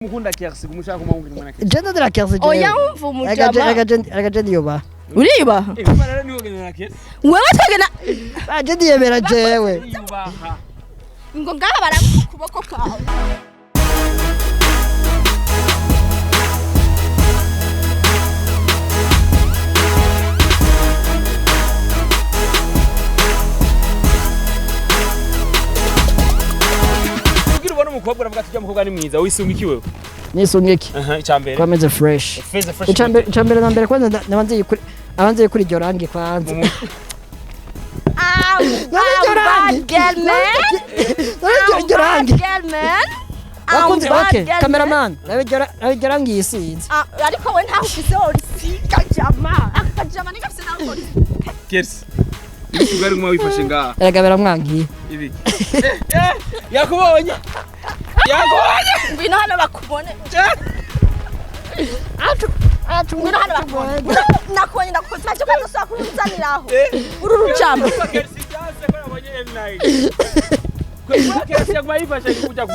Mukunda kiasi kumushaka kumwumva mwana kiasi. Je ndondera kiasi jewe. Oya, wumva umujama. Reka je ndiyubaha. Uriyubaha? Eh, kuba rero niwe genda kiasi. Wewe twagena. Ah, je ndiyemera jewe. Yubaha. Ngo ngaha baraguha ukuboko kwawe. Kugira ubone umukobwa uravuga ati ujya mukobwa ni mwiza, wisunga iki wewe? Nisunga iki? Aha, icambere. Ko ameze fresh. Feza fresh. Icambere na mbere kwanza nabanze yikuri, abanze yikuri iryo rangi kwanza. Ah, None iryo rangi. bad girl man. None iryo rangi. Bad girl man. Bakunze I'm bad okay, girl man. cameraman. Nawe iryo rangi yisize. Ah, ariko we ntaho ufise worisiga jama. Aka jama nigafise naho worisiga. Kiasi. Ibisuga ari kumwe wifashe ngaha. Erega biramwankiye. Ibi. Eh, yakubonye. Yakubonye. Ngwino hano bakubone. Acu acu. Ngwino hano bakubone. Nakubonye ndakukoze ntacyo kandi usaba kunzaniraho. Uru rujama. Kiasi cyase ko nabonye M9. Kwa kiasi yakuma yifashe kuja ku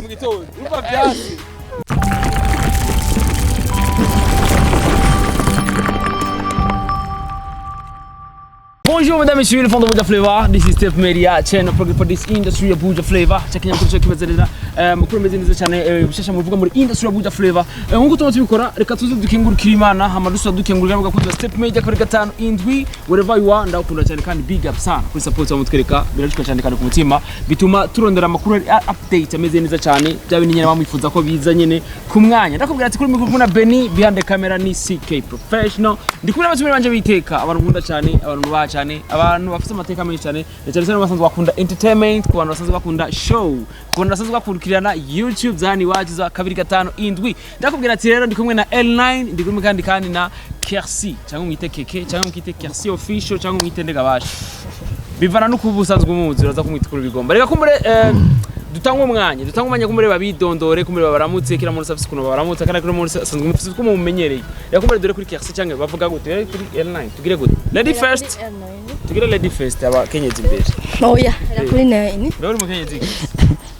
mu gitondo. Urumva byase. Bonjour mesdames et messieurs, les fans de Buja Flavor. This is Step Media, channel program for this industry ya Buja Flavor. Chakenya cyo kimeze neza. Mukuru meze neza cyane, bishasha muvuga muri industry ya Buja Flavor. Nkuko tuma tubikora, reka tuze dukengurukira Imana, hama dusa dukengurukira mugakunzi wa Step Media kuri 57 wherever you are, ndakunda cyane kandi big up sana kuri support wa mutwereka, birashika cyane kandi ku mutima, bituma turondera amakuru ari update ameze neza cyane, bya bintu nyene bamwifuza ko biza nyene ku mwanya. Ndakubwira ati kuri microphone na Benny, behind the camera ni CK Professional. Ndi kumwe n'abatumire banje biteka, abantu nkunda cyane, abantu nubaha cyane, abantu bafite amateka menshi cyane, na cyane cyane basanzwe bakunda entertainment, ku bantu basanzwe bakunda show, ku bantu basanzwe bakurikirana YouTube za hano iwacu za 257. Ndakubwira ati rero ndi kumwe na L9, ndi kumwe kandi na Kersi, cyangwa mwite Keke, cyangwa mwite Kersi official, cyangwa mwite Ndegabasha. Bivana no kuba usanzwe umuzi, uraza kumwita uko bigomba. Reka kumbure dutanga umwanya kumbure babidondore, kumbure babaramutse, kila muntu afise ukuntu babaramutse, kandi kila muntu asanzwe mufise uko mumumenyereye. Reka kumbure dore kuri Kersi, cyangwa bavuga gute? Reka kuri L9 tugire gute? Lady first, tugire lady first, abakenyezi imbere. Oya, hera kuri nine. Mbere uri umukenyezi?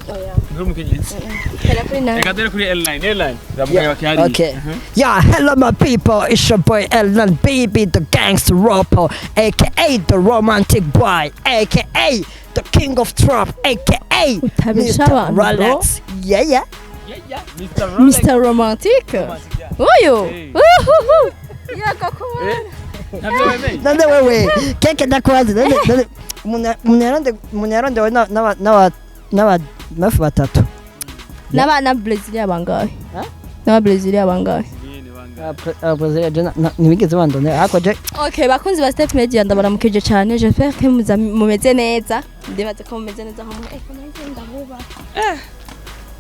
Oya. Mbere uri umukenyezi? Hera kuri nine. Reka dore kuri L9, L9. Ramukanya bakihari. Okay. Yeah, hello my people. It's your boy Ellen Baby, the gangster rapper, aka the romantic boy, aka the king of trap, aka Utabesha Mr. abantu, bro. Rolex. Yeah, yeah. Yeah, yeah. Mr. Rolex. Mr. Romantic. Romantic, yeah. Uyu. Hey. Uhuhu. Yego kubona. Ntabyo wemeye? None wewe, keke ndakwazi. None umuntu yarondewe n'aba n'abafu batatu. N'abana Brezil bangahe? Ha? N'aba Brezil bangahe? Nyene bangahe? Ababrezil je ntibigeze bandonera ariko je Okay, bakunzi ba Step Media ndabaramukije cyane. J'espère que mumeze neza. Ndibaze ko mumeze neza aho muri. Eko nanjye ndabuba.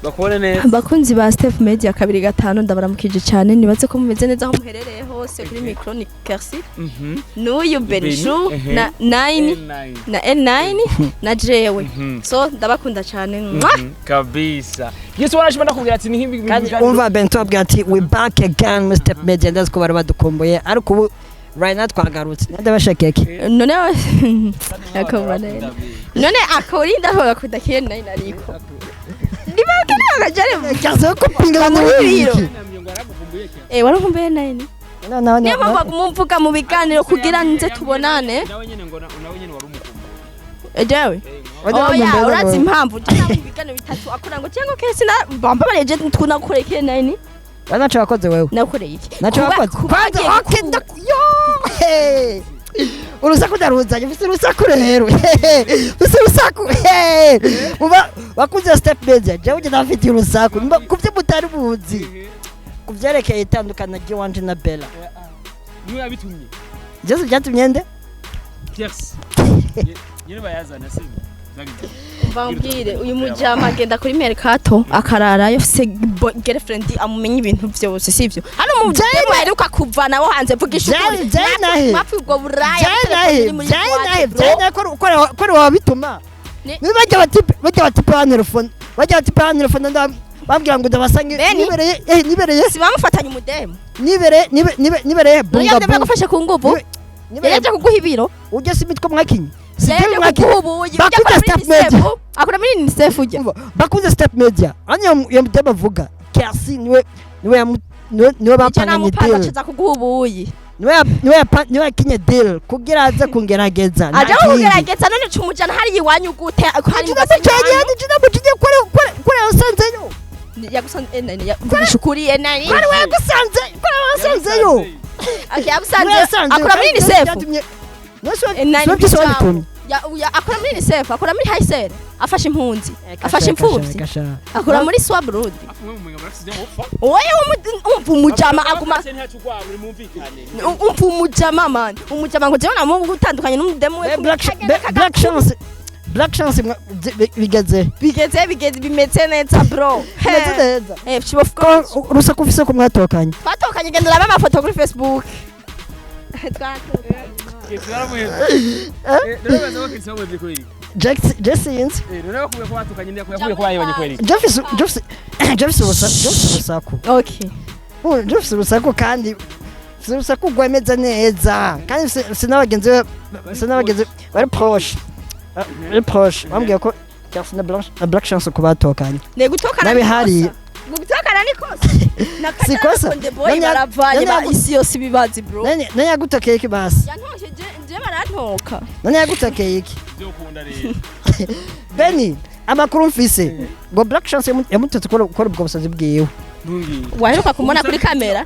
Bakubone neza. Bakunzi ba Step Media 25 ndabaramukije cyane. Nibaze ko mumeze neza aho muherereye hose. Kuri micro ni Kersi. N'uyu Benishu Beni, na 9 L9. na L9 na jewe. So ndabakunda cyane. Mwah! Kabisa. Yesu wanashima ndakubwira ati ni nk'ibi kandi umva Bento abwira ati we back again Mr. Media, ndazi ko bari badukumbuye ariko ubu right now twagarutse ndabashekeke. None akabona none akurinda bagakunda kiye nine ariko nibakene bakajare Kersi ko pinga Muri muri biro. Eh, warakumbuye nine. No no. Niyo mpamvu baguma mvuga mu biganiro kugira nze tubonane. Nawe nyene ngo nawe nyene wari umukumbu. Jewe oya, urazi impamvu je mu biganiro bitatu akora ngo cyangwa kese na bambabariye je tunakoreye kiye nine. Naco wakoze wewe? Nakoreye iki? Naco Kuba- wakoze kuba kwanza? agiye Okay. gukura. Yo hey! Urusaku ndaruzanye, ufise urusaku rero, ufise urusaku. Hey! Muba wakunze Step Media, jewe njye ndafitiye urusaku kuvyo mutari muzi kuvyerekeye itandukana ry'iwanje na Bella. Niwe yabitumye. Byose byatumye nde? Yes. Nyene bayazana si. Zagize. Mbambwire uyu mujama agenda kuri mercato akararayo afise girlfriend amumenya ibintu vyose sivyo? Hano mu Jane- muheruka kuva nabo hanze mvugisha Jane- ukuri. Jane nahe? Mwapfa ubwo buraya Janahe iri muri janahe boîte, bro. janahe ko wabituma. Ni- Bajya batipe bantelefone bambwira ngo ndabasange. Beni? Nibereye eh nibereye Si bamufatanye umudemu? nibereye nibereye None bunga yari bunga bagufashe ku nguvu? Nibereye Yaje kuguha ibiro? Ujya si imitwe mwakinye si Yaje byo mwakinye. kuguha ubuyi? Bakunze Ujya akora muri Step Media. UNICEF, akora muri UNICEF ujya. Umva, bakunze Step Media anya ya mutema avuga. Kersi niwe Icyo bapanganye namupanga deal. Acaza kuguha ubuyi. Niwe yakinye deal kugira aze kungerageza. Aje kugerageza none cumujana hariya iwanyu gute, ko hari mu gasenyi iwanyu? Ndamucenye kure yasanzeyo. Yagusanze enani, mvugisha ukuri, enani? Kure yagusanze, kure wasanzeyo. Okay, yagusanze akora muri UNICEF. Enani? Siwe byose wabitumye. Akora muri UNICEF, akora muri HCR, afasha impunzi, afasha imfuvyi, akora muri Swa Burundi. Oya, umva umujama aguma, umva umujama man, umujama ngo jewe namubu utandukanye n'umudemu we. Black Chance, Black Chance bigeze? Bigeze, bimeze neza bro. Bimeze neza. Eh, of course. Ko urusaku ufise ko mwatokanye? Twatokanye, genda urabe amafoto kuri Facebook. Twatokanye. Jesse yinzi. Jefise urusaku. Okay. Jefise urusaku kandi mfise urusaku rwemeze neza, kandi mfise n'abagenzi mfise n'abagenzi bari proche, bari proche bambwiye ko Kersi na Black Chance ko batokanye. Ne gutokana N'abihari. ni kosa. Gutokana ni kosa. Na Si kosa. Konde Boy baravanye ba isi yose ibibazi bro. None yagutekeye iki basi? Yantoshe je barantoka. None yagutekeye iki Beni? Amakuru mfise ngo Black Chance yamutetse gukora ubwo busazi bwiwe. Waheruka kumubona kuri kamera?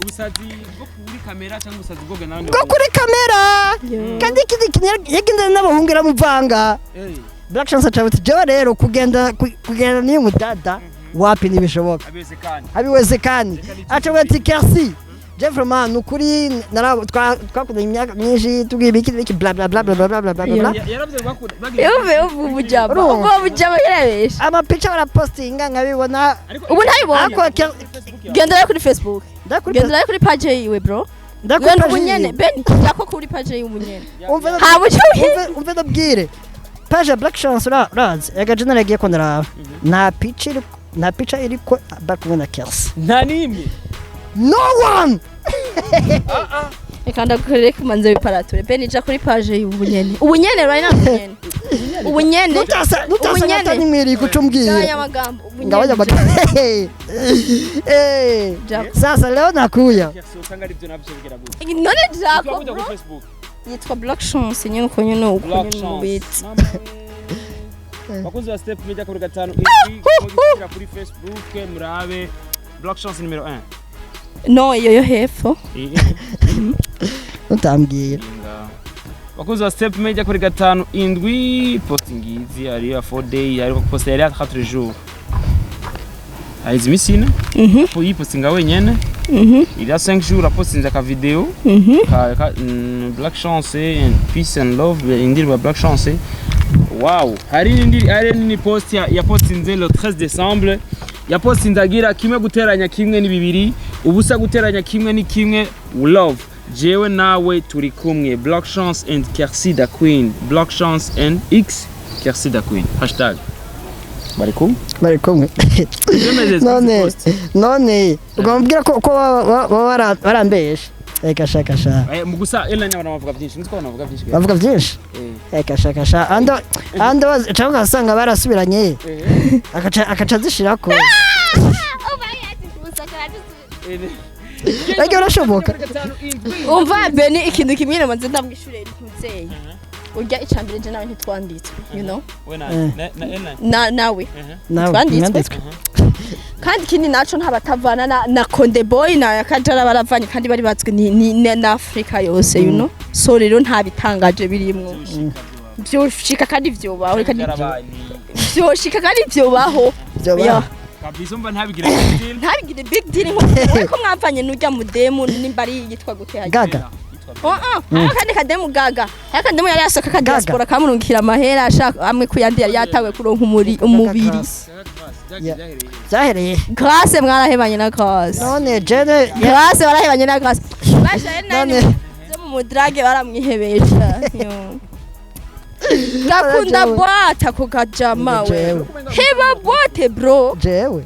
Ubusazi bwo kuri kamera cyangwa ubusazi bwo Bwo kuri kamera. Kandi ikindi kintu, yagendana n'abahungu iramuvanga. Black Chance aca ati: "Jewe rero kugenda n'iyo mudada wapi, ntibishoboka." Abiwezekani. Abiwezekani. Aca ati: "Kersi, je vraiment nukuri twakundanye imyaka myinshi, tubwiye ibiki n'ibiki, bla bla bla bla bla bla bla bla bla." Yaravuze bakunda. Yumve, umva umujama. Urumva? Ubwo mujama yarabeshe. Amapica barapostinga nkabibona. Ubu ntabibonye. Ariko Gendera kuri Facebook. Ndakuri. Gendera kuri page yiwe bro. Ndakuri Genda page ubunyene yiwe. Ben, jako kuri page yiwe ubunyene. Umve. Ha muco. Umve ndabwire, page ya Black Chance urazi ega je naragiye ko ndaraba, nta pica iri, nta pica iriko bari kumwe na Kersi. Nta n'imwe. No one. Reka ndagukorere kumanze biparature. Ben, ija kuri page yiwe ubunyene. Ubunyene right now, ubunyene. Ubunyene. Nutasa Ubunyene. ngata nimwiri kuco umbwira. Gabanya amagambo. Ubunyene. Ngabanya amagambo. Eh. Jack. Sasa leo nakuya. Usanga aribyo nabyo bigera gute? None Jaco Twakuja kuri bro. Facebook. Yitwa Black Chance nyine, uko nyine, uko Black nyine Chance. mubitse. Mama we. Bakunzi ba Step Media kuri gatanu 7, kuri Facebook murabe Black Chance numero 1. No, iyo yo hepfo. Utambwira. Bakunzi ba Step Media kuri gatanu indwi, posting izi ari ya 4 day, ariko post yari ya 4 jours. Haizi imisi ine. Yipostinga wenyene. Il y a 5 jours apostinze aka video ka Black Chance and Peace and Love, indirimbo ya Black Chance. Wow, hari n'indi, hari n'indi post ya postinze le 13 décembre, yapostinze agira: "Kimwe guteranya kimwe ni bibiri, ubusa guteranya kimwe ni kimwe, love, jewe nawe turi kumwe, Black Chance and Kersi da Queen, Black Chance and X Kersi da Queen, hashtag bari kumwe." Bari kumwe. Byemeze. None none ugambwira ko baba barambeshe? Reka shaka sha. Mu gusa Ellen abantu bavuga byinshi, nzi ko abantu bavuga byinshi. Bavuga byinshi. Reka shaka sha, ando ando cyangwa ugasanga barasubiranye, akaca azishirako. Ege urashoboka. Umva Beni, ikintu kimwe namaze ndamwishure ntuzeye. Urya icambere, je nawe ntitwanditswe, you know? We na na Ellen. Na nawe. Nawe Twanditswe. mwanditswe. Kandi ikindi naco, ntabatavana na Konde Boy na Kajara baravanye kandi bari bazwi ni na Afrika yose, you know? So rero nta bitangaje birimwo. Vyoshika kandi vyobaho, reka vyoshika kandi vyobaho. Vyobaho. Yeah. Kabisa, umva ntabigira big deal. Ntabigire big deal nko ko mwavanye n'urya mudemu nimba ari yitwa gute hajya? Gaga. Oh oh, hariho akandi kademu Gaga. Hariho akandemu yari yasoka ka diaspora kamurungikira amahera ashaka amwe kuyandi yari yatawe kuronka umuri umubiri. Byahereye. Grace, mwarahebanye na Grace. None jene. Grace, barahebanye na Grace. Bashaye None. nani zo mu mudrage baramwihebesha. Yo. Gakunda Jewe. boîte ako kajama we. Jewe. Heba boîte bro. Jewe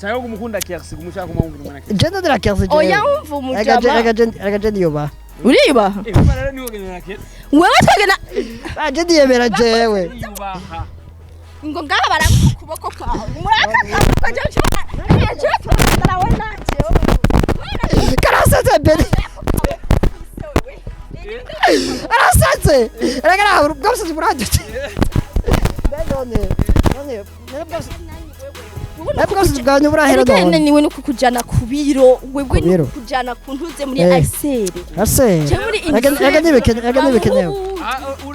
Cyangwa kumukunda Kersi, kumushaka kumwumvira umwana. Jene de la Kersi jewe. Oya, umva umujama. Reka je ndiyubaha. Uriyubaha? Eh, umva rero niwe gendana Kersi. Wewe twagena. Ah, je ndiyemera jewe. Yubaha. Ngo ngaha baraguha ukuboko kwawe muri aka kaboko, je je turabona jewe. Karasaze bene, arasaze. Erega nawe bwabusazi burandutse. None bwabusazi bwanyu burahera Erega none? Niwe no kukujana ku biro, wewe Ku biro? no kukujana ku ntuze muri Eh. ICR. Ase. Je muri Erega ntibikenewe, erega ntibikenewe.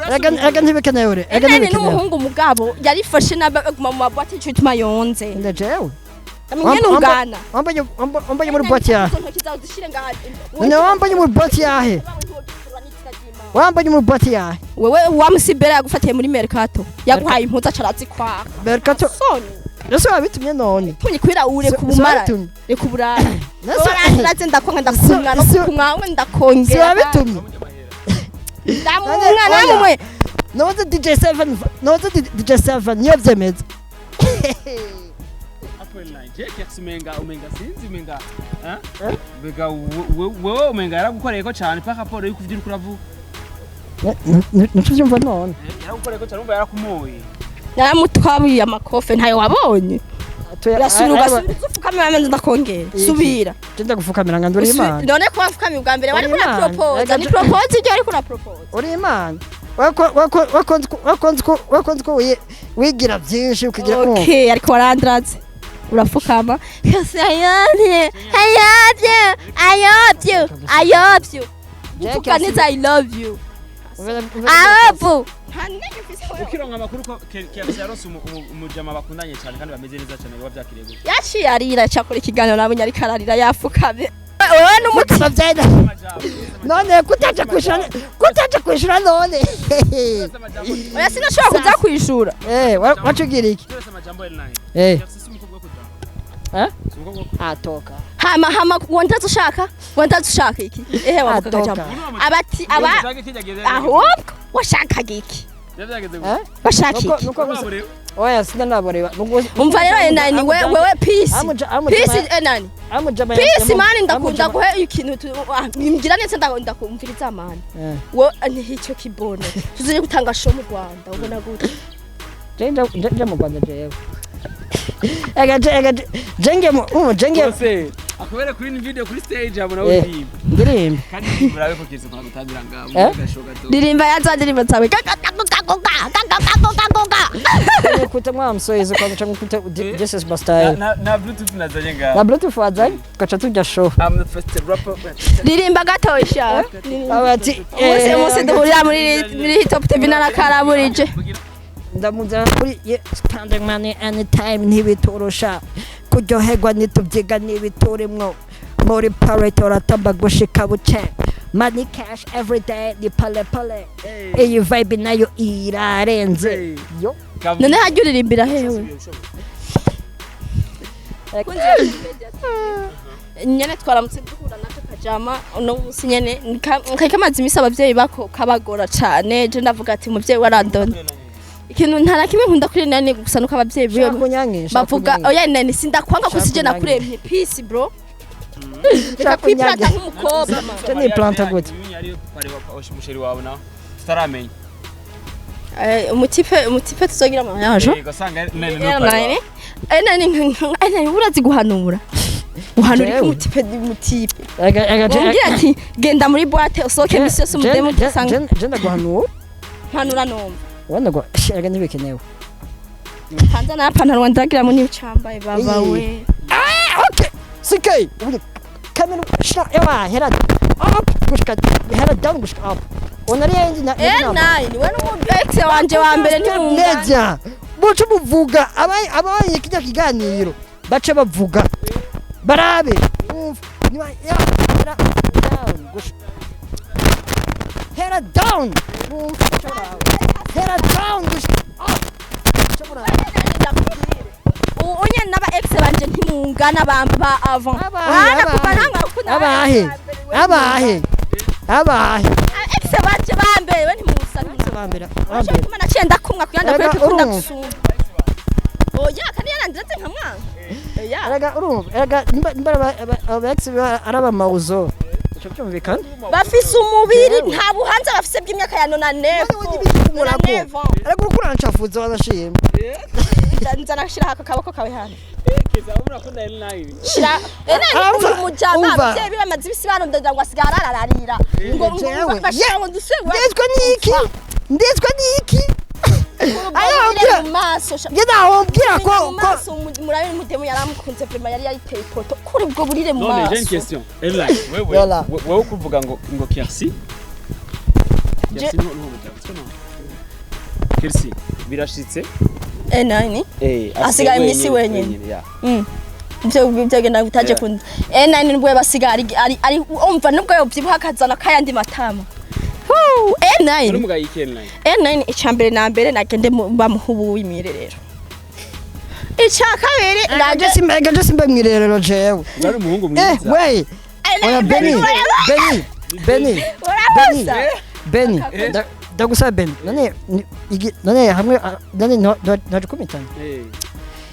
Erega ntibikenewe, erega Enene ntibikenewe. n'umuhungu mugabo yarifashe nabi, aguma mu maboîte, ico bituma yonze. Nde jewe? Mwene ungana. Wambaye muri boîte yahe? Izo ntoki zawe zishire ngaha. None wambaye muri boîte yahe? Wambaye muri boîte yahe? Wewe wa musibera yagufatiye muri mercato, yaguhaye impuzu aca arazikwaka. Mercato. Soni. Ese wabitumye none? Tumye kwira ure Si kubumara. wabitumye? Reka uburara. Nese Uraze ndakonga, ndakumwa no kumwa si ndakongera. wabitumye? Ndamumwa Oya. namwe. Noze DJ7, noze DJ7 niyo vyemeza. Umenga umenga sinzi umenga, eh? Umenga wewe umenga yaragukoreyeko cyane par rapport yuko ivyo uriko uravuga. Nico vyumva none? Yaragukoreyeko cyane, umva yarakumoye. Yaramutwabiye amakofe, ntayo wabonye. Urasubira ugasubiza ufukame wamenze, ndakongera. Subira. Jenda gufukamira nga nduri imana. None ko wafukamye ubwa mbere wari Uri kura Imana. propose, Reka ni propose ibyo wari kura propose. Uri imana. Wakonze ko wigira byinshi ukigira. Okay, ariko warandraze. Urafukama. Yes, I love you. I love you. I love you. I love you. Uvuga neza I love you. I love you. Nta ntege mfise wewe. Ukironka amakuru ko KFC yaronse umujama bakundanye cyane kandi bameze neza cyane, biba byakiriye gute? Yaciye arira, cyakora ikiganiro nabonye ariko ararira yafukamye. Wewe n'umutima. Mukaba none kutaja kwishura none? Oya, sinashobora kuza kwishura. Eh, wacugira iki? Turese amajambo L9. Eh. KFC si umukobwa wo kuja. Eh? Si umukobwa wo kuja. Atoka. Hama hama wontaza ushaka iki? Ehe, wavuga Atoka. kajambo. Abati aba ahubwo washakaga iki? Byageze. Eh? Washaka iki? Nuko gusa oya, sinanaboreba. Umva rero Enani, we wewe peace. Peace Enani. Amujama. Peace man, ndakunda guhe ikintu ngira neza ndakumviriza man. We icyo kibono. Tuzoje gutanga show mu Rwanda, ubona gute? Je mu Rwanda jewe. Ega je ega jenge mu jenge. Bose akubere kuri video kuri stage abona Eh. uririmba. Ndirimba. Kandi urabe ko kizi kwa gutambira ngaho Eh? gashoga to. Ririmba ya za ndirimbo zawe. Gaga gaga gaga gaga gaga gaga. Kuta mwa msoyizo kwa mcha kuta, this is my style. Na bluetooth nazanye ngaho. Na bluetooth wazanye tugaca tujya show. I'm the first rapper. Ririmba gatosha. Abati Umunsi duhurira muri Top TV narakaraburije. Ndamuzana kuri spending money anytime ntibiturusha kuryoherwa, ntitubyiga ntibiturimwo muri party, uratamba gushika buce, money cash everyday ni pale pale, iyi vibe nayo irarenze yo. None hajya uririmbira hewe? Nyene twaramutse duhura nako kajama uno munsi nyene kari kamaze imisi abavyeyi bako kabagora cane. Je ndavuga ati umuvyeyi warandona ikintu nta na kimwe nkunda kuri nani gusa nuko abavyeyi biwe bavuga oya nani sindakwanga ko sije nakuremye. Peace bro, reka kwiplata nk'umukobwa man. Je ni planta gute? Umuchéri wawe nawe tutaramenya. Umutipe tuzogira mariage. Yego, sanga nene no. Nani nani nani, urazi guhanura, guhanura iki? Jewe. Umutipe umbwira ati genda muri boîte usohoke imisi yose umudemu utasanga. Je ndaguhanura. Mpanura numva. Wenda ngo erega ntibikenewe. Hanze nta pantaro wandagiramo n'ibicambaye baba we. Okay, CK ubu kamera shira ewa hera up gushika hera down gushika up onari yendi na. Eh, nine we n'umu ex wanje wa mbere ntimungana. Media buce buvuga abaye kijya kiganiro bace bavuga barabe umva niba ya hera down gushika hera down umva bace barabe hera down gushika up bace barabe. Ubu unye n'aba ex banje ntimungana bamba avant. Abahe, Wana kuva abahe. ntanga gukunda. Abahe, abahe, abahe? Ex banje ba mbere we ntimusa. Bambere. Urashobora Bambere. kuma naciye ndakumwa kugira ngo Erega ndakwereke ko urumva. ndagusumba. Oya, kandi yarandetse nkamwanga. Oya. Erega urumva, erega nimba aba ex ari abamawuzo ico byumvikana. Bafise umubiri, nta buhanza bafise bw'imyaka ya nona nefu. Erega uriko urancafuza wanashima. Nzana, shira ako kaboko kawe hano. Keza, urakunda L9? Shira ena. Umva, Uyu mujama, umva. abavyeyi biwe bamaze ibisi barondera ngo asigara arararira ngo Jewe. bashira ngo dusubire. Ndetswe niki? Ndetswe niki? Ayo, Ayo mu maso sha. Nge nahombwira ko mu ko maso, murabe mudemu yaramukunze vraiment, yari yayiteye ipoto kuri ubwo burire mu None j'ai une maso. question. L9, wewe, Yola. wewe kuvuga ngo Kersi, Kersi no no no Kersi birashitse. N9 Eh, asigaye imisi wenyine. Ya. Ivyo byagenda bitaje. Yeah. Kunda N9 nibwo basigaye ari umva, nubwo yovyibuha akazana kayandi matama. Huu, Uri N9 mugaye iki L9? N9, icambere na mbere nagende bamuha ubuwimire. Rero ica kabiri Ega simba, ega simba mwirerero jewe. Uri umuhungu Eh, mwiza. wey. Oya, Benny, Benny, Benny, Benny, Urabusa. Benny. Ndagusaba Benny. None none hamwe none ntaje kumitana. Eh,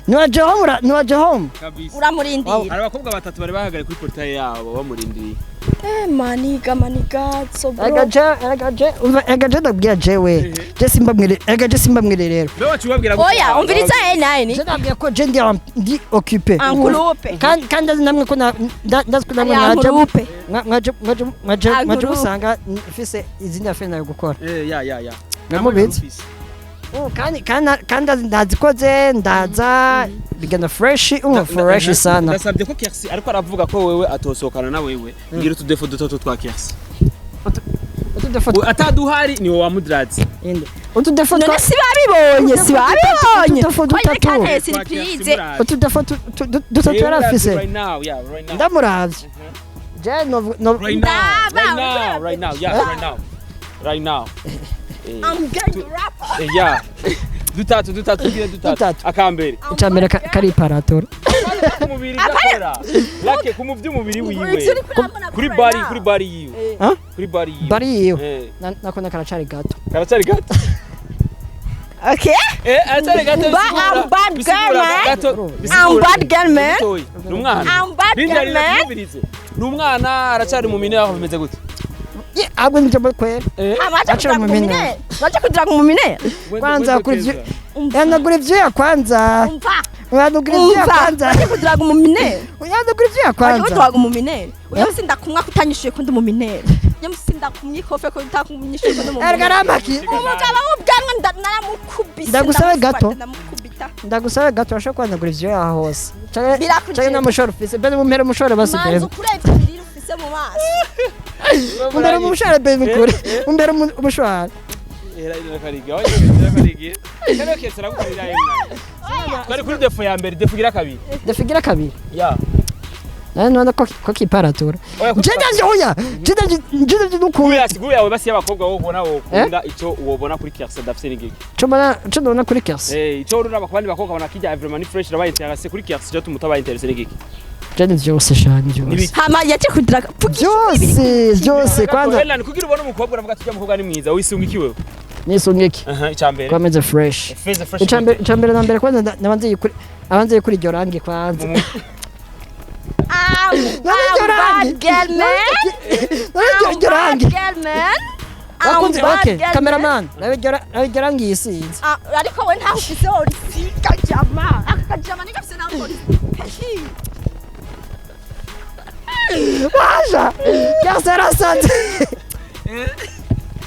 Niwaje home, niwaje home. Kabisa. Uramurindira. Hari abakobwa batatu bari bahagaye kuri portail yabo bamurindiriye. Eh, maniga, maniga, so bro. Ega je, ega je, umva, ega je ndabwira jewe. Je simba mwire, ega je simba mwirerero. Mbe wacu ubabwira? Oya, umviriza N9. Je ndabwira ko je ndi occupé. En groupe. Kandi ndazi namwe ko ndazi ko namwe Ari en mwaje groupe. mwaje mwaje mwaje En mwaje groupe. musanga mfise izindi affaire nayo gukora. Eh, ya ya ya. Namubizi. Oh, kandi ndazikoze, ndaza bigenda fresh, umva, fresh sana. Ndasabye ko Kersi ariko aravuga ko wewe atosohokana na wewe. Ngira utudéfauts dutatu twa Kersi. Utudéfauts? We ataduhari ni wowe wamudraze. Inde? Utudéfauts None twa si babibonye? Si babibonye? Utudéfauts Oya, dutatu. reka nte surprise. Utudéfauts dutatu yarafise. Right now, yeah, right now. Ndamuravye je no. Right now, right Ndaba, now, right now, yeah, right now. Right now. Eh, I'm going to rap. Eh, yeah. Dutatu, dutatu, tugire dutatu. Dutatu. Akambere. Icambere kariparatora. Ku mubiri gakora. Lake ku muvy'umubiri wiwe. Ivyo uriko urambona Kuri right bari, now. kuri bari yiwe. Ha? Kuri bari yiwe. Bari yiwe. Eh, Nakona karacari gato. Karacari gato. Okay. Eh, aracari gato. I'm bad girl, man. Gato. I'm bad girl, man. Ni umwana. I'm bad Linda, girl, Linda, man. twumvirize. Ni umwana, aracari mu mine, aho bimeze gute? Ye, ahubwo nivyo kwera. Eh, Ah, baje Acira kugira mu ngo mine. mumine. Baje kugira ngo mumine. Kwanza wende kuri keza. Yanagura ivyuya kwanza. Umva. Yanagura ivyuya Umva. kwanza. Baje kugira ngo mumine. Yanagura ivyuya Baje kwanza. kugira ngo mumine. Uyu musi ndakumwa kutanyishuye ko ndi muminere. Uyu musi ndakumwa ikofe ko utakunyishuye ko ndi muminere. Erega aramaki. Umugabo w'ubwanwa naramukubise. Ndagusabe ndamufata, gato. ndamukubita. Ndagusabe gato, urashobora kwanagura ivyuya hose. Birakujije. Canke n'amushoro ufise. Bene mumpere umushoro basi. Manzi Bene. ukurebye ibiriri ufise mu maso. Mumpere umushoro, bene mukure. Mumpere umushoro. Era ira karige. Oya, ira karige. Kano kese aragukundira yemwe. Twari kuri défaut ya mbere, défaut igira kabiri. Défaut igira kabiri. Ya. None none ko kiparatura. Oya, Je ndavyo, oya. Je ndavyo, je ndavyo n'ukuntu. Kuya sigu yawe basi y'abakobwa wowe ubona wokunda, ico wobona kuri Kersi adafise n'igiki? Cyo mbona, cyo ndabona kuri Kersi. Eh, ico ururaba ku bandi bakobwa ubona kijya vraiment ni fresh, rabaye intéressé kuri Kersi, cyo tumutabaye intéressé n'igiki? Je ni vyose shani vyose. Nibiki? Hama yaje kugira Byose, byose kwanza. Helen, kugira ubone umukobwa uravuga ati ujya mukobwa ni mwiza, wisunga iki wewe? Nisunga iki? Aha, icambere. Kwameze fresh. Feze fresh. Icambere na mbere kwanza nabanze yikuri, abanze yikuri iryo rangi kwanza. I'm, None iryo I'm bad rangi. girl, man. None I'm iryo bad rangi. girl, man. I'm Bakunze, bad okay, girl, man. cameraman, nawe iryo rangi yisize. Ah, ariko we ntaho ufise worisiga jama. Aka kajama nigafise naho worisiga. Waja! Kersi arasanze.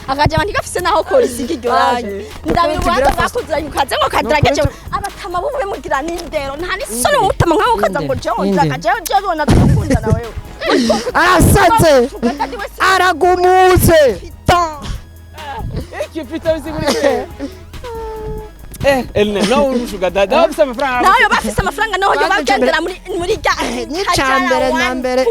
Akajama ntigafise naho korisiga iryo rangi. Ndabira urubanza bwakuzanye ukaze ngo kadrageje abatama bube mugira n'indero, nta n'isoni umutama nkawe ukaza ngo jewe Indero. ndraga jewe jewe na tukunda na wewe. Arasanze. Tugata ndiwe si Aragumutse. Iki pita bisigura iki? Eh, Elne, nawe uri mushuga dada, nawe ufise amafaranga. Nawe bafise amafaranga naho yo Kwanza bagendera muri rya N'icambere na mbere.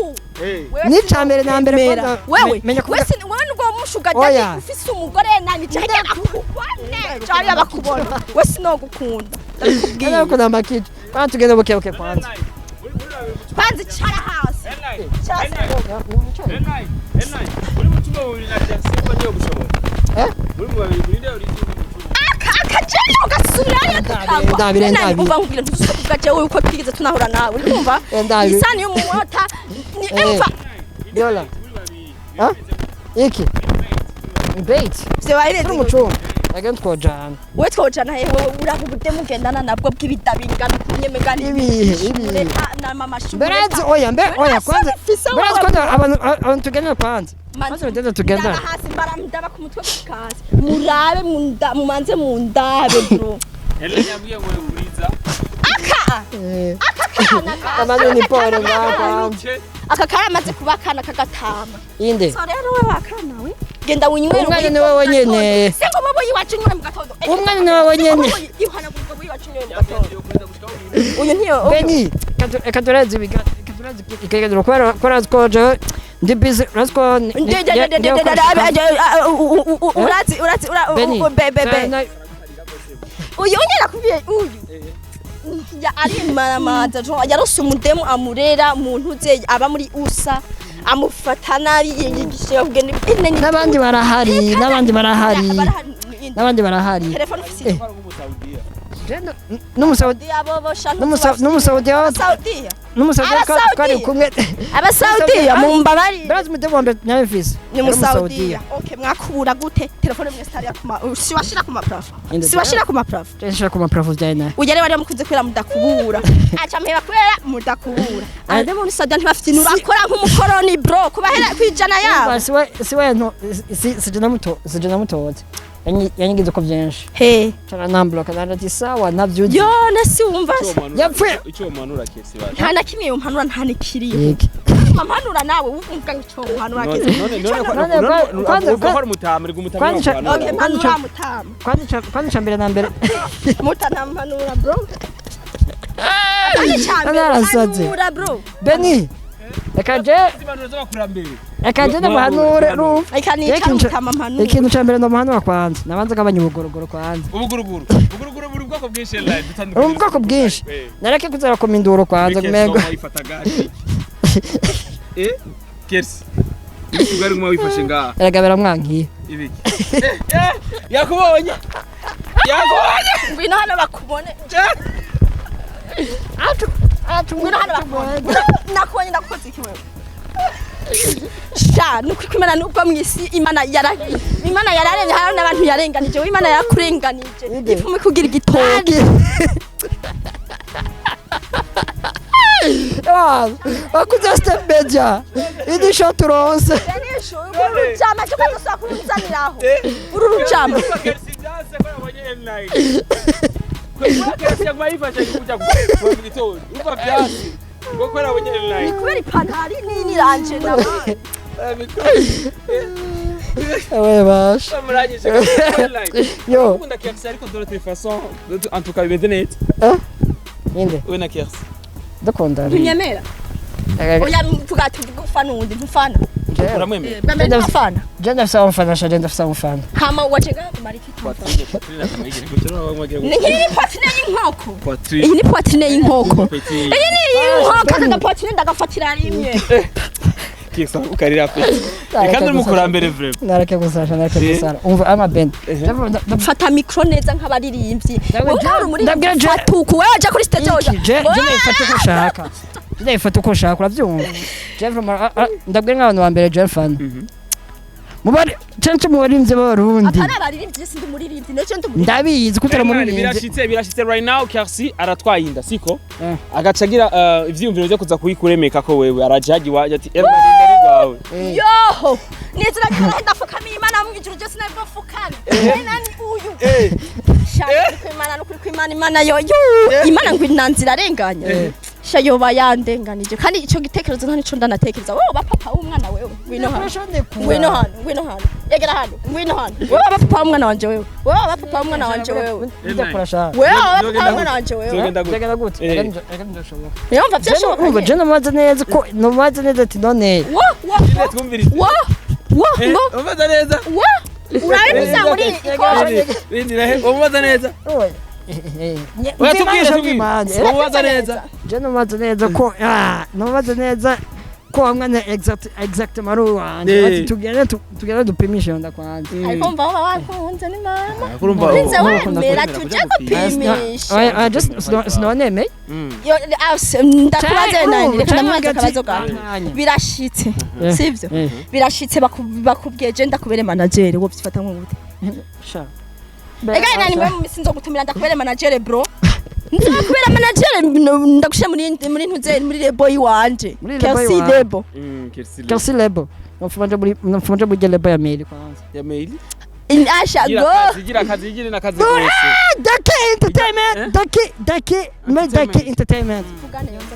Eh. N'icambere na mbere kwanza. Wewe menya kuvuga. wese wewe nubwo mushuga Oya. dadi ufise umugore nani cyangwa akubone cyangwa bakubona we sinogukunda, ndabikubwiye. Ariko ndamakije. Kwanza tugende buke buke kwanza. Kwanza icara hasi. Icara hasi. Uri mu cyumba bubiri na Kersi ko agiye gushobora. Eh? Muri mu babiri kuri ndero uri mu cyumba. Akajeni ugasubirayo tukagwa. Ndabire, Nani, ndabire. umva nkubwira, ntuzuvuga jewe uko twigeze tunahura nawe, uri kumva? Eh, ndabire. Isani y'umumota ni Eh. emva. Yola. Ha? Iki? Bait. Vyo bahereze. Turi mu cyumba. Reka twojana. We twojana he? Wewe uraho ubude mugendana nabwo bw'ibidabingana kunyemegana. Ibihe, ibihe. Na mama shumureta. Mbere oya, mbe oya, kwanza mbere kwanza abantu tugendana, kwanza kwanza bagenda tugendana. Ndaba hasi, mbara ndaba ku mutwe gushika hasi, murabe munda, mumanze mundabe, bro. Helen yambwiye ngo yuguriza. Aka aka kana Abantu ni pole ngaha. Aka karamaze kuba akana kagatama. Inde? So rero wewe akana we, genda winywere. Umwana ni wewe nyene. Sengo bobo yiwacu nywere mu gatondo. Umwana ni wewe nyene. Ihana bobo yiwacu nywere mu gatondo. Uyu ntiyo. Beni, reka tureze ikiganiro kubera ko jewe ndi busy, urazi ko Urazi, urazi. Beni, Be be uyu nyine nakubwiye, uyu ya arimaramaza jo yarose umudemu amurera mu ntuze aba muri USA, amufata nabi, yigisha kugenda ine. N'abandi barahari, n'abandi barahari, n'abandi barahari. Telefone ufise? N'umusaudiya. N'umusaudiya. Saudiya. N'umusaudiya twari kumwe. Abasaudiya mumbabari. Barazi umudemu wa mbere nawe mfise. Ni musaudiya. Okay, mwakubura gute telefone mwe stari kuma si washira ku maplafond? Si washira ku maplafond? Nshira ku maplafond byawe nawe. Ujya rero bari bamukunze kubera mudakubura, aca mpeba kubera mudakubura. Abademu muri Saudiya ntibafite ibintu bakora nk'umukoroni, bro, kubahera kwijana yabo. Siwe, siwe, nto si sije namuto, sije namutoze, yanyigize uko byinshi. He? Cara nambloka narati sawa navyuzi. Yo nasi wumva se? Yapfuye. Icyo umanura kesi baje. Nta na kimwe yompanura, nta nikiriyo. Yiki. Mampanura nawe wumva ngo icyo mpanura kizi. None none None, none ubwo hari umutama uri gumutama. Okay, mpanura mutama. Kwanza ca mbere na mbere. Muta ntampanura, bro. Kandi cyambere Narasaze. mpanura, bro. Beni, reka je Impanuro z'abakurambere. Reka je ndamuhanure, urumva? Reka nica. Mutama mpanura. Ikintu ca mbere ndamuhanura, kwanza nabanza agabanya ubugorogoro kwanza. Ubuguruguru, ubuguruguru buri bwoko bwinshi live dutandukanye. Uri mu bwoko bwinshi. Nareke kuzara koma induru kwanza kumengo. Wifata gake Kersi ibiki guma wifashe ngaha? Erega biramwankiye. Ibiki? Yakubonye, yakubonye. Ngwino hano bakubone. Atu atu. Ngwino hano bakubone. Nakubonye, ndakukoze iki wewe? Sha nukuri kwimana, nubwo mwisi Imana yara Imana yararemye hari n'abantu yarenganije, we Imana yarakurenganije. Inde? Ifume kugira igitoki. Wakuze Step Media. Idi show turonse. Benisho uru rujama cyo kwagusaba kuruzaniraho uru rujama. Kersi byanse ko yabonye M9. Kersi yaguma yifashe kujya kuva mu gitondo, umva, byanse ngo ko yabonye M9. Ni kubera ipantaro nini ranje nawe. Ewe basha. Murangije M9. Yo. Ukunda Kersi, ariko de toute façon, en tout cas bimeze neza. Inde? We na Kersi. Dukunda. Ntunyemera? Oya, tuvuga tuvuga ufana uwundi ntufana. Uramwemera? Bwa mbere ntufana. Je ndafise abamfana sha, je ndafise abamfana. Hama wajenga kumara iki? Poitrine, poitrine akamwigira gutyo nawe. Ni nk'iyi poitrine y'inkoko. Poitrine. Iyi ni poitrine y'inkoko. Petit. Iyi ni iy'inkoko. Aka gapoitrine ndagafatira rimwe. Kersi ukarira petit. Reka ndi umukurambere vraiment. Nareke gusara, nareke gusara. Umva ama Ben. Fata micro neza nk'abaririmbyi. Ndabwira Wowe uri umuririmbyi. ndabwira Fata uku, wewe waja kuri stage woja. Je je ndayifata uko ushaka. Je ndayifata uko ushaka, uravyumva? Je vraiment ndabwira nk'abantu ba mbere je mfana. Mubari censhi mu baririmbyi b'Abarundi. Apana abaririmbyi, sindi umuririmbyi, nejo ndi umuririmbyi. Ndabizi ko utari umuririmbyi. Birashitse, birashitse right now Kersi aratwaye inda, siko? Eh. Agaca agira ivyiyumviro vyo kuza kuyikuremeka ko wewe arajaji waje ati Emma ninda ari rwawe. Yoho nizira ryarahe, ndafukamiye Imana mu ijuru ryose nabwo mfukame. Nani uyu? Sha nukuri kw'Imana, nukuri kw'Imana, Imana yo yo Imana ngo inanzira arenganya, sha yoba yandenganije. Kandi ico gitekerezo nta nico ndanatekereza. Wowe ba papa w'umwana wewe, ngwino hano, ngwino hano, ngwino hano, yegera hano, ngwino hano. Wewe ba papa w'umwana wanje wewe, wewe ba papa w'umwana wanje wewe. Ndakora sha. Wewe ba papa w'umwana wanje wewe. Zogenda gute? Ndagenda gute? Eh. Reka ndashoboka. Niyo mva vyashoboka. Umva, je namaze neza ko namaze neza ati none. Wo wo wo. Twumvirize. Wo wo ngo. Umubaza neza. Wo urabe gusa muri ikoje. Rindira he, umubaza neza. Oya. Oya, tubwire, tubwire. Umubaza neza. Je namaze neza ko namaze neza ko wa mwana exactement ari uwanje. Eh. Ati tugende tugende dupimishe iyo nda kwanza. Ariko mva woba wakunze ni mama. Urumva Urinze Urumva wemera tujye gupimisha. Oya, oya, just sinonemeye. Yo, ndakubaze nani, reka ndamubaze akabazo gato. gato. Birashitse, Eh. sivyo? Birashitse bakubwiye je ndakubere manager, wo byifata nko gute? Sha. Ega nani mwe mu misi nzogutumira, ndakubere manager bro, nzakubera manager, ndagushira muri ntuze, muri label yiwanje. Muri label Kelsey yiwawe. Label. Kelsey. Kelsey Label. Nomfuma nje muri label ya Meli kwanza. Ya mail. Asha Gira go. akazi, gira akazi, gira n'akazi rwose. Dake Entertainment. Eh? Dake muri Dake Entertainment.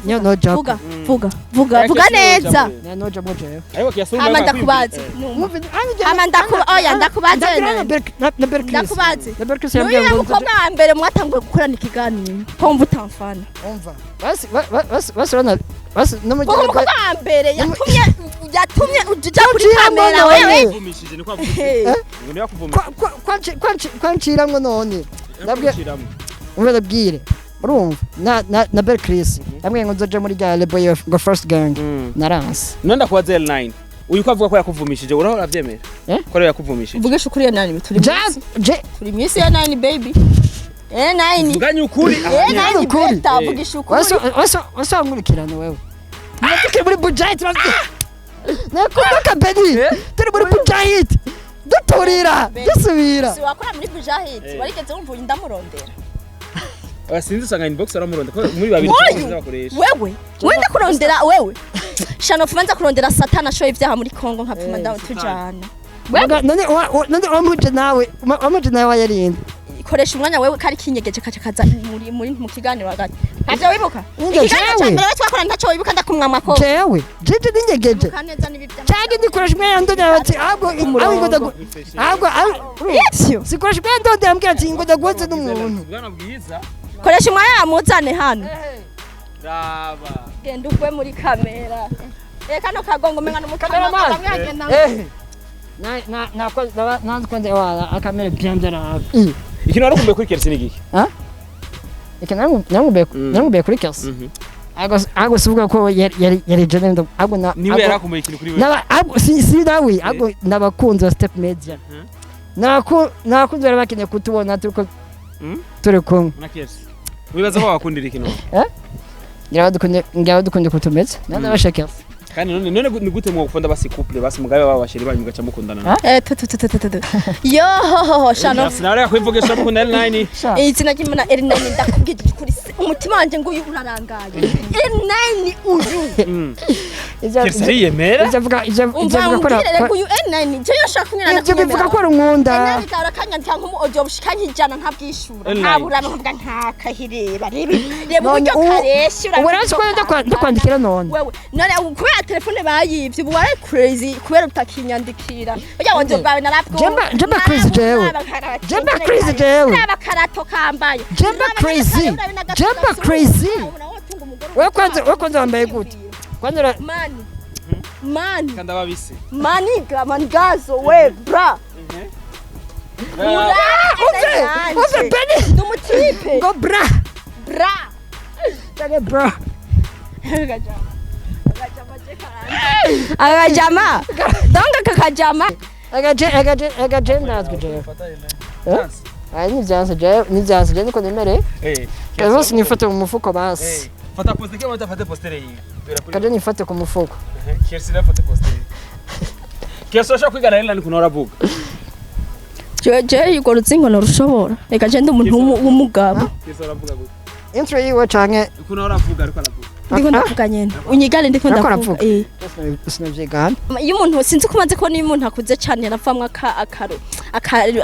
Niyo no joke. Vuga, vuga, vuga, vuga neza. Niyo no joke jewe. Ariko Kelsey. Hama ndakubaze. Hama ndakuba, oya, ndakubaze. Na Berkris. Ndakubaze. Na Berkris yambwiye N'uyu ngo mukobwa wa mbere mwatanguye gukorana ikiganiro ko wumva utamfana? Umva. Basi basi urana basi no muri Kuko umukobwa wa mbere yatumye uja kuri Yanciyemo kamera none. wewe. Kuvumishije niko avuze. Ngo niyo akuvumishije. Kwanciramwo none. Ndabwiye Yakuciramo. umva ndabwire. Urumva na Berkris yambwiye ngo nzoje muri rya label ya ngo First Gang. Naranse. None ndakubaza L9. Uyu ko avuga ko yakuvumishije, urahora uravyemera? Eh? Ko ariwe yakuvumishije. Mvugisha ukuri ya nani, turi mu Jazz isi. je Turi mu isi ya nani baby, eh nani. Vuganye ukuri. Eh nani. Ukuri. Beta vugisha ukuri. Wese wankurikirana wewe. Turi muri Bujahit. Nakumbuka Beni. Turi muri Bujahit. Duturira, dusubira. Si wakora muri Bujahid? Eh. Warigeze wumva uyu ndamurondera? Sinzi, usanga inbox aramuronda ko muri babiri Oyu! bakoresha. Wewe wenda kurondera wewe shano fumanza kurondera satana ashoye ibyaha muri Kongo nkapfuma ndawe tujana. Muga, none none wamuje nawe, wamuje nawe wayarinde. Koresha umwanya wewe kari kinyegeje kaca kaza muri mu kiganiro hagati, ntacyo wibuka? Ninjye Ikiganiro jewe. cya mbere we twakora ntacyo wibuka? Ndakumwamwa ko Jewe, jeje ninyegeje. Wibuka neza n'ibi by'amata. Cyangwa ndikoresha umwanya ndondera bati ahubwo ahubwo ngo ahubwo Ivyo. sikoresha umwanya ndondera ambwira ati ngo ndaguhoze n'umuntu. Bwana bwiza. Koresha umwanya wamuzane hano. Raba. Genda ugwe muri kamera. Eh, kano kagongo umenga n'umukama. Cameraman. Bamwe agenda. Eh. Na na na ko na na wala akamere bien de la. Ikintu wari kuri Kelsey ni giki? Eka namubeye namubeye kuri Kelsey. Ago sivuga ko yari jene ndo ago na Niwe yarakumbuye ikintu kuri wewe. Naba ago si nawe ago nabakunzi ba Step Media. Nabakunzi bari bakeneye kutubona turiko turi kumwe. Na Kelsey. Wibaza ko wakundira ikintu? Ngira badukunde kutumeze. Nanda bashaka. Kandi none ni gute mwokunda basi couple basi mugabe baba bashiri banyu mugaca mukundana? Eh, tu tu tu tu tu tu. Yo ho ho ho shano. Sinabara yakwivugisha mukunda L9. Izina ry'Imana L9, ndakubwira ukuri umutima wanje nguyu urarangaye. L9 uyu. Kelsey ariyemera. Ivyo avuga ivyo Umva avuga ko umbwire rero uyu L9 je yoshaka kunyura. Ivyo bivuga ko ari umwunda. L9 kara kanyandika nk'umu audio bushika nk'ijana ntabwishura. L9. Ntabura nkavuga ntakahireba reba reba None uburyo karesha. ubu rero siko ndakwandikira none. Wewe none ubu kubera telefone bayivye ubu wari crazy kubera utakinyandikira burya wanje bwawe narabwo. Jemba crazy jewe. Jemba crazy jewe. Raba karato kambaye. Jemba crazy. Jemba crazy. Wewe kwanza wambaye gute? Kwanza Mani mani. Kandi ababise. Maniga manigazo we bra. Umve umve Beni. Ndi umutipe. Ngo bra. Bra. Cyane bra. Akajama donga kakajama. Agaje natwe jewe. Ay ni byanse jewe, ni byanse jewe niko nemereye. Eh. Kazo nifate mu mufuko basi. Fata poste ke wata fate postere iyi. Kaje nifate ku mufuko. Kelsey nafate postere. Kelsey ashaka kwigana L9 kuno aravuga. Jewe urwo rutsingo nturushobora, reka je ndi umuntu w'umugabo. Kelsey aravuga gute? Intro yiwe canke Kuno aravuga ariko aravuga. Ndiko ndavuga nyene unyigane ndiko Ariko ndavuga. aravuga. Eh. Sinavyigana. Iyo umuntu sinzi ko umaze kubona iyo umuntu akuze cyane aravamwo akaro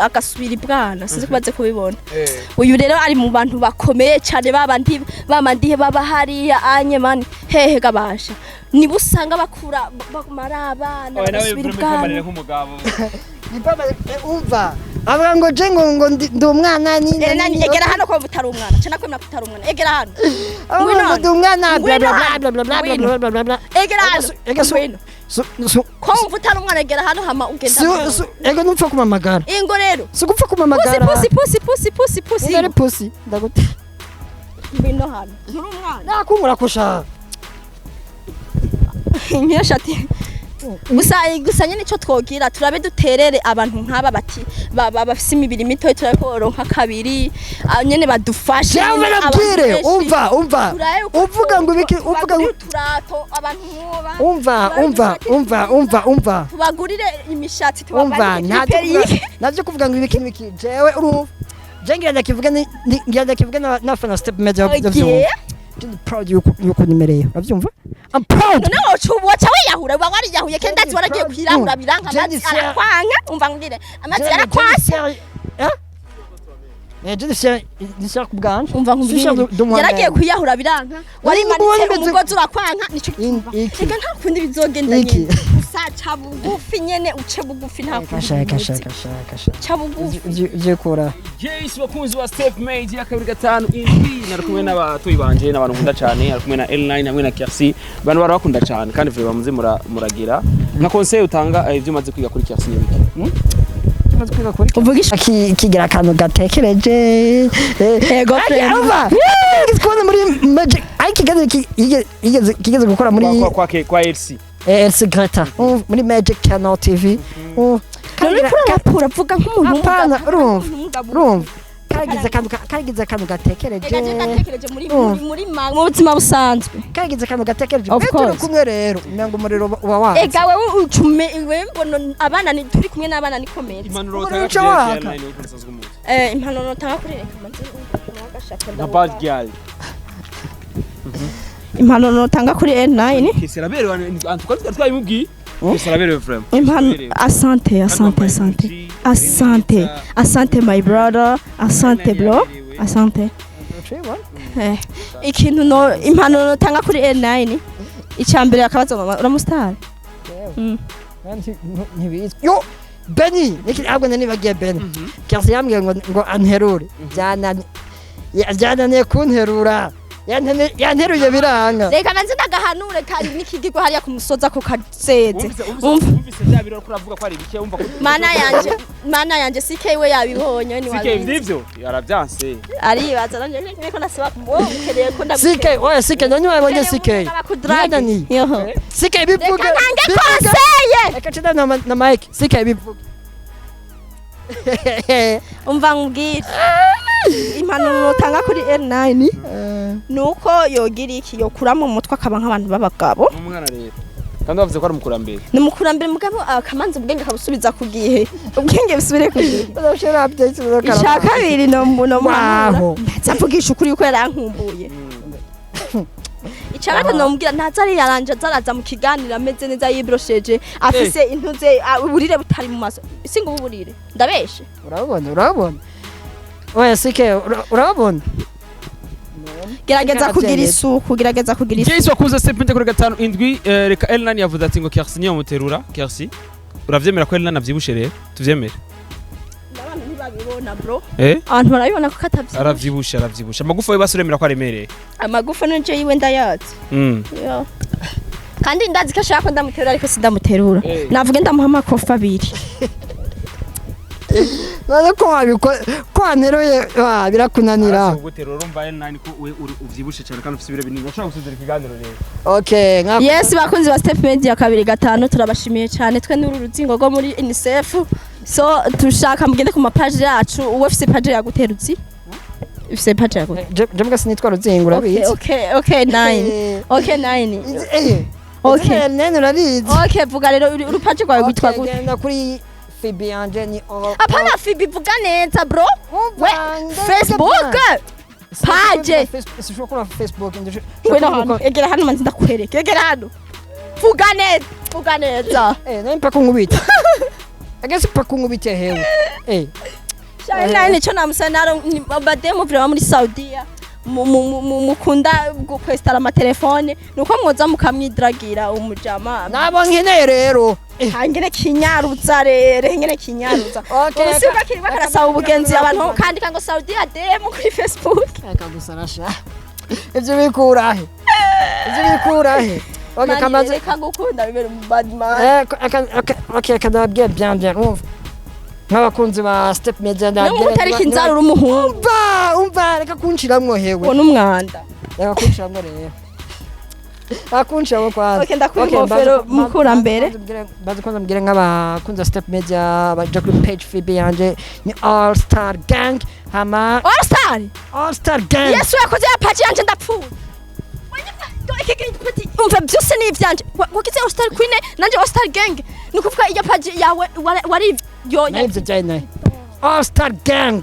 agasubira ibwana, sinzi ko umaze kubibona. Eh. Uyu rero ari mu bantu bakomeye cyane babandi bamandihe baba hariya anye mani hehe gabasha niba usanga bakura bamara abana Oya nawe bagasubira vraiment ibwana. nk'umugabo. Umva avuga ngo je ngo ndi umwana ni Ere nani, egera hano ko utari umwana cyane kwemera ko utari umwana, egera hano. avuga ngo ndi umwana bla Ngwino bla hano. bla bla bla Ngwino. bla bla bla bla. Egera hano. Ega Ngwino. su Ko wumva utari umwana, egera hano hama ugenda. su su ega nupfa kumamagara. Ingo rero. Si gupfa Pusi. kumamagara. Pusi pusi pusi pusi pusi. Uri pusi ndagute. Ngwino hano, nturi umwana. Nakunkura kusha. Nk'iyo shati gusa gusa nyine icyo twogira turabe duterere abantu nk'aba bati bafise imibiri mito, turabe ko boronka kabiri, ah, nyine badufashe. Jewe Nyine abantu nabwire benshi. umva umva Turabe uko uvuga ngo ibiki uvuga ngo tubagurire uturato abantu nk'uba. Umva umva umva umva umva. Tubagurire imishatsi Umva tubabarire iperike. ntabyo kuvuga ngo ibiki ibiki jewe urumva. Je ngira ndakivuga ngira ndakivuga n'abafana Step Media Okay. bavyumva. Je ndi proud yuko nimereye, uravyumva? I'm proud. None woca woca wiyahura, uba wariyahuye kandi ndazi waragiye kwirahura biranka. Je Amazi ndi fier. arakwanga. Umva ngire amazi Je yarakwase. ndi fier. Hein? Je ndi fier, ndi fier ku bwanje. Umva Je suis fier nkubwire, de moi-même. yaragiye kwiyahura biranka, warimanitse Ubu umugozi urakwanka, nico gituma Iki. reka nta kundi bizogenda. Iki. Nyene gusa ca bugufi nyene, uce bugufi, nta kundi Kasha kasha bimeze. kasha kasha. Ca bugufi. Ivyo ukora. Yes, bakunzi wa Step Media, 257, nari kumwe n'abatuyi banje n'abantu nkunda cyane, ari kumwe na L9 hamwe na Kercy, abantu barabakunda cyane kandi vuba muze muragira nka conseil utanga, ibyo umaze kwiga kuri Kercy n'ibiki? Tumaze kwiga kuri Uvugisha kigira akantu gatekereje. Ego, friend. Umva, kubona muri Magic ariko kigeze kigeze gukora muri Kwa LC. LC Greta, muri Magic Channel TV. None kurarapura, vuga nk'umuntu. Apana, urumva, W'umugabo. urumva kagize akantu gatekereje. Ega je ndatekereje muri mu buzima busanzwe. Kagize akantu gatekereje. Of Mbe turi course. kumwe rero umenga umuriro uba wanze. Ega wewe ucume wewe, mbono abana ni turi kumwe n'abana ni komeza. Impanuro Umuriro utanga uca kuri waka. L9 uko usanzwe umuzi. Impanuro notanga kuri, reka manze agashaka. Nka bad girl. Impanuro notanga kuri L9. Kercy araberewe, en tout cas twabimubwiye. Kercy araberewe vraiment. Impano, asante, asante, asante, asante, asante my brother, asante bro, asante. Ikintu no impanuro notanga kuri L9, icya mbere akabazo, mama uramustar. Ntibizwi yo Beni niki, ahubwo nanibagiye Beni. Kercy yambwiye ngo anterure, byananiye kunterura. Yanteruye biranga. Reka nanze ndagahanure kari n'ikigirwa hariya ku musozi ako kazeze. Wumvise Umva. wumvise bya biro ko uravuga ko ari bike, wumva ko Mana yanje, mana yanje, CK we yabibonye ni CK wabizi. Ndivyo yarabyanse. Aribaza nanje niko nasiba wowe ukeneye ko CK, oya, CK nani wabonye CK Yananiye. Yoho. CK bivuge. Reka ntange Bivuge. conseil. Reka cenda na Mike CK bivuge. Umva nkubwire, impanuro notanga kuri L9 nuko yogira iki, yokura mu mutwe akaba nk'abantu b'abagabo. Umwana rero kandi bavuze ko ari umukurambere. Ni umukurambere mugabo akamanza ubwenge akabusubiza ku gihe, ubwenge busubire ku gihe. Uzashira updates. Icya kabiri no no Waho. ntaza mvugisha ukuri yuko yarankumbuye. Icya gatatu nomubwira, ntaza ariyaranje, azaraza mu kiganiro ameze neza, yibrosheje, afise intuze, uburire butari mu maso. Singa uburire, ndabeshe? Urabona, urabona, oya CK, urabona. Gerageza Reka kugira abyemere. isuku, gerageza kugira isuku. Jace wakuze Step Media kuri 57, reka L9 yavuze ati ngo Kercy niyo muterura. Kercy, uravyemera ko L9 avyibushe? Rero tuvyemere. Abantu ntibabibona bro. Eh. Abantu barabibona ko atavyibushe. Aravyibushe, aravyibushe. Amagufa we basuremera ko aremereye. Amagufa n'icyo yiwe ndayazi. Yo. Kandi ndazi ko ashaka ko ndamuterura, ariko sindamuterura. Navuge ndamuha amakofi abiri. None ko wabiko ko wanteruye birakunanira. Guterura, urumva L9 ko we uri uvyibushe cyane kandi ufite ibiro binini, urashobora gusezera ikiganiro rero. Okay, nka Yes, bakunzi ba Step Media 25, turabashimiye cyane. Twe n'uru ruzingo rwo muri UNICEF, so tushaka mugende ku mapaji yacu. Uwe ufise page yagutera, uzi ufise page yagutera? Je mbwa sinitwa Ruzingo, urabizi. Okay, nine, okay, nine. Okay. Okay. Nene urabizi. Okay, vuga rero urupaji rwawe rwitwa Okay, gute? genda kuri Fibi yanje ni Apana Fibi, vuga neza bro. We Facebook page. Sishobora kuri Facebook. Ngwino hano, egera hano manzi ndakwereke, egera hano, vuga neza, vuga neza. Eh, nari mpaka unkubite. Agese mpaka unkubite hewe. Eh. Shine nico namusa naro bademu vraiment muri Saudiya mukunda gukwestara amatelefone, nuko mwoza mukamwidragira umujama. Nabo nkeneye rero. Hangene kinyaruza rero, ngene kinyaruza. Okay. Ubusiga kiri bakarasaba ubugenzi abantu kandika ngo Saudiya demu kuri Facebook. Reka gusa rasha. Ivyo bikura he? Ivyo bikura he? Okay, kamaze reka gukunda bibera mu bad man. Eh, okay, kanabwiye bien bien, umva. Nk'abakunzi ba Step Media Niba utarika inzara uri umuhungu. Umva, umva, reka kunshiramwo hewe. Uwo n'umwanda. Reka kunshiramwo rero. Reka kunshiramwo kwanza. Okay, ndakura inkofero mukurambere. Bazi kwanza mbwire nk'abakunzi ba Step Media baja kuri page Fibi yanje ni All Star Gang hama All Star. All Star Gang. Yesu yakoze ya page yanje, ndapfuye. Umva, byose ni ivyanje. Wagize All Star Queen nanje All Star Gang, ni ukuvuga iyo page yawe wari yo. Nibyo byari nayo. All Star Gang.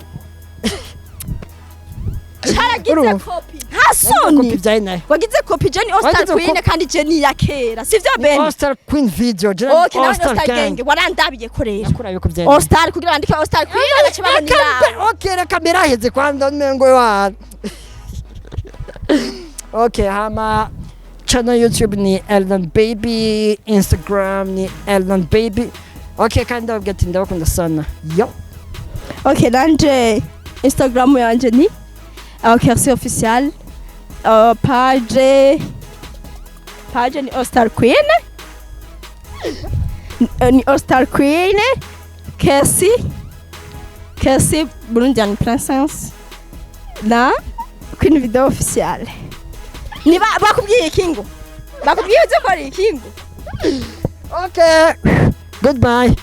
Caragize Urumva? copy, nta soni. Copy vyaye nayo. Wagize copy Jenny All Star Wagize Queen. Kandi Jenny ya kera, sivyo Ben? All Star Queen video Jenny. Okay, nawe All Star All Star Gang. Gang warandabiye ko rero. Nakuraye ko vyaye. All Star kugira bandike All Star Queen bace babona irawe. Okay, reka biraheze kwanza mengo wa. Okay, hama channel YouTube ni Eldon Baby, Instagram ni Eldon Baby. Okay, kandi ndababwira ati ndabakunda sana yo. Okay, nanje Instagram yanje ni Kersi Official, page ni All Star Queen. Ni All Star Queen Kersi, Kersi Burundian Princess na Queen Video Official. Ni bakubwiye ikingo, bakubwiye uzi ko ari ikingo. Okay, goodbye.